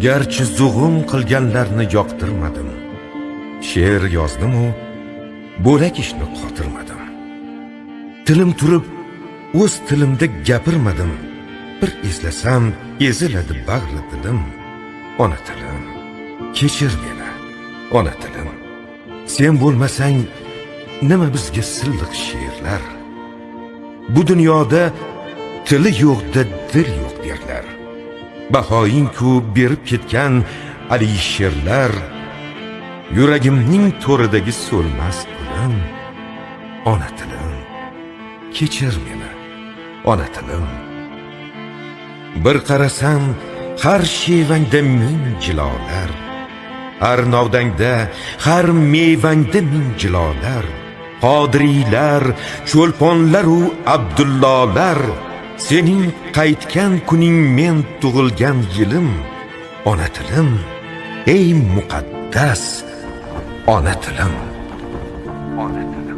Garchi zug'um qilganlarni yoqtirmadim, she'r yozdim-u bo'lak ishni qotirmadim. Tilim turib o'z tilimda gapirmadim, bir eslasam eziladi bag'ri dilim. Ona tilim, kechir meni, ona tilim. Sen bo'lmasang nima bizga silliq she'rlar? Bu dunyoda tili yo'qda dil yo'q derlar. Bahoying-ku berib ketgan Alisherlar, yuragimning to'ridagi so'lmas gulim. Ona tilim, kechir meni, ona tilim. Bir qarasam har shevangda ming jilolar, har novdangda, har mevangda ming jilolar. Qodiriylar, Cho'lponlar u Abdullolar, sening qaytgan kuning men tug'ilgan yilim. Ona tilim, ey muqaddas ona tilim. Ona tilim.